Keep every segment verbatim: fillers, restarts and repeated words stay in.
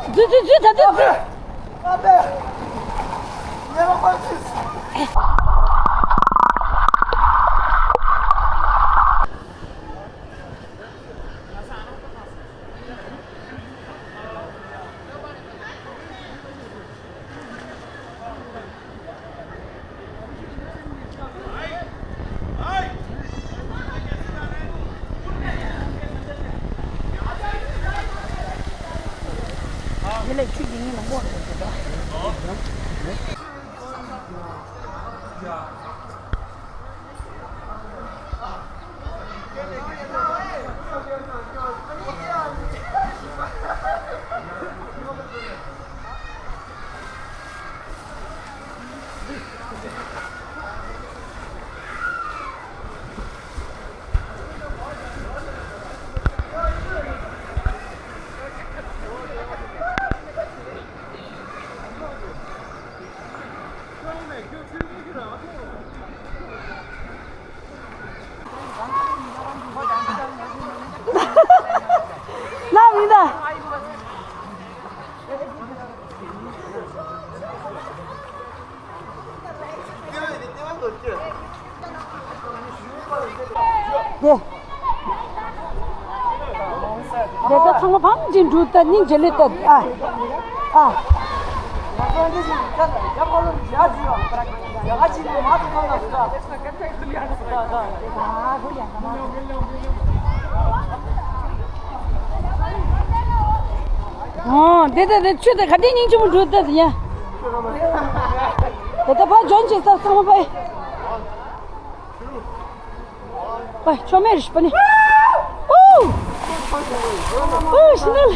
འཛུལ་འཛུལ་འཛུལ། ད་འཛུལ་འཛུལ། དེ་ལས་ཆུ་ཡིན་ངེས་ལ་མོ་རེད་དེ། ལ་མི་འདའ། དེ། དེ་ད་ཚང་མ་བང་ཅིག་འགྲོ་ད་སྙིང་རྗེ་ལེ་ད་ཨ། ཨ། ཨོ། དེ་དེ་དེ་ཆུ་དེ་ག་དེ་སྙིང་རྗེ་མོ་འགྲོ་ད་ཡ། དེ་ད་ཕ་ཇོན་ཅིག་ས་ཚང་མ་ཕ། ཨོ། ཆོ་མེར་ཤི་པ་ནི། ཨུ། ཨུ་ཤི་ནལ།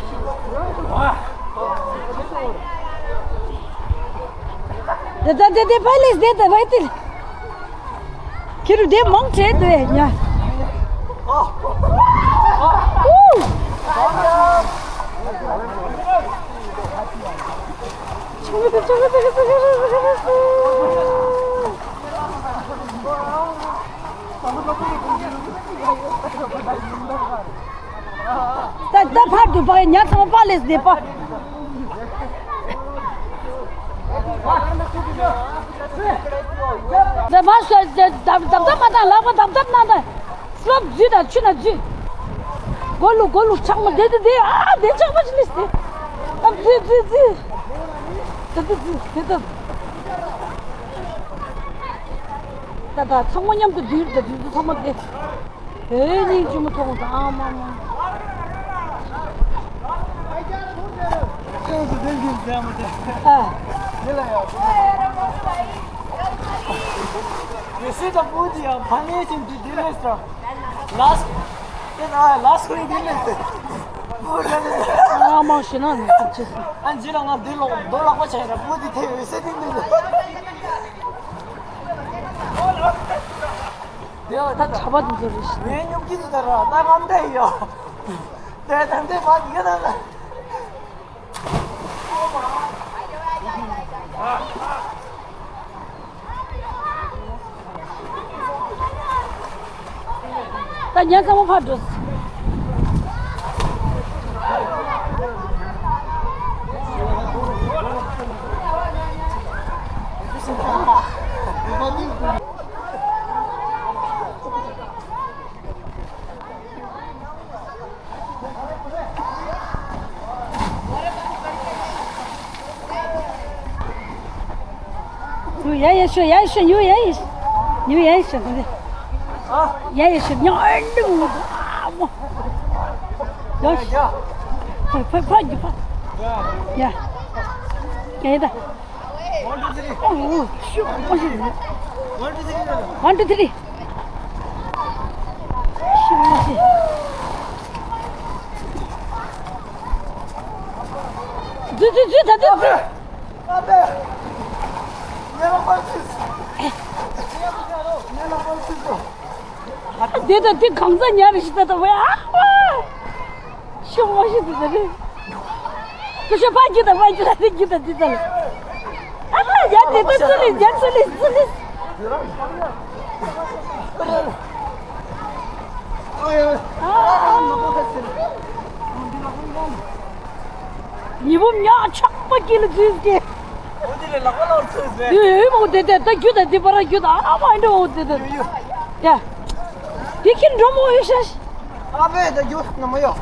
དེ་དེ་དེ་དེ་ཕ་ལེས་དེ་དེ་བའི་ཏིལ། ཁྱེད་རུ་དེ་མང་ཆེ་དེ་ཉ། ཨུ། ད་ད་ཕར་དུ་པ་ཉ་ཚང་པ་ལེས་དེ་པ། ད་མ་ཤོད་ད་ད་ད་མ་ད་ལག་པ་ད་ད་ན་ད། སློབ་འཛུལ་དང་ཆུ་ན་འཛུལ། སྒོ་ལུ་སྒོ་ལུ་ཆག་མ་དེ་དེ་དེ་ཨ་དེ་ཆག་མ་ཅི་ལེས་དེ། ཨ་འཛུལ་འཛུལ་འཛུལ། དེ་དེ་འཛུལ་དེ་དེ། ད་ད་ཚང་མ་མཉམ་དུ་འདུས་ད་འདུས་ཚང་མ་དེ། ཨེ་སྙིང་རྗེ་མོ་མཐོང་དང་མ་མ། ཨ། དེ་ལ་ཡ། དེ་སྲིད་དང་པོ་དེ་ཡང་ཕ་ནས་ཅིག་འདི་དེ་ལས་སོ། ལཱསི། དེ་ན་ལཱསི་ཁོ་རང་དེ་ལས་སོ། ཨ་མ་ཤི་ན་ནི་ཅི་ཅི་སོ། ཨ་འཇི་ལ་ང་འདི་ལོག་རྡོ་ལག་པ་ཆ་ཡ་ར་པོ་དེ་ཐེ་བའི་སེ་དེ་འདི་ལས། དེ་ད་གྲྭ་པ་དེ་ཚོ་རེད་ཤི། ངའི་སྙུག་གི་དེ་ད་ར་ད་རམ་འདྲ་ཡོད། དེ་ད་འདི་མ་ཡོད་ད་ད། ད་ཉན་ཚང་མ་ཕར་འགྲོ། ཡ་ཡ་ཤོ་ཡ་ཤོ་ཉུ་ཡ་ཡ་ཤོ་ཉུ་ཡ་ཡ་ཤོ་ཉུ་ཡ་ཡ་ཤོ་ཉུ་ཨ་ལུ་ཨ་མོ། ཡ་ཕ་ཕ་ཕ་ཡ་ཡ་ཡ་ཡ། One, two, three. Oh, shoot. One, two, three. One, two, three. Shoot. འཛུལ་འཛུལ་འཛུལ་ད་འཛུལ་འཛུལ། དེ་ད་དེ་གང་ས་ཉར་ཞིག་ད་ད་བས་ཨ། ཤི་མོ་ཤི་དེ་ཚོ་རེད། ཁུ་ཤོ་ཕ་རྒྱུད་དང་ཕ་རྒྱུད་ལ་དེ་རྒྱུད་དང་དེ་ཚོ་ལ། ཨ་ཡ་དེ་ཚོ་ཚུ་ལི་ཡ་ཚུ་ལི་ཚུ་ལི། ཨ་ཨ་ཨ། ཉི་འབུམ་ཉག་ཆག་པ་སྐྱིད་ལ་འཛུལ་སྐྱེ། འོ་དེ་ལས་ལག་པ་ལོར་ཚོས་ཟེར། ཡོ་ཡོ་མོ་དེ་དེ་ད་རྒྱུ་ད་དེ་པ་ར་རྒྱུ་ད་ཨ་མ་འདྲ་འོ་དེ་དེ། ཡོ་ཡོ། ཡ། དེ་ཁྱེད་འགྲོ་མོ་ཡོད་ཤ། ཨ་བས་ད་རྒྱུ་ན་མ་ཡོ།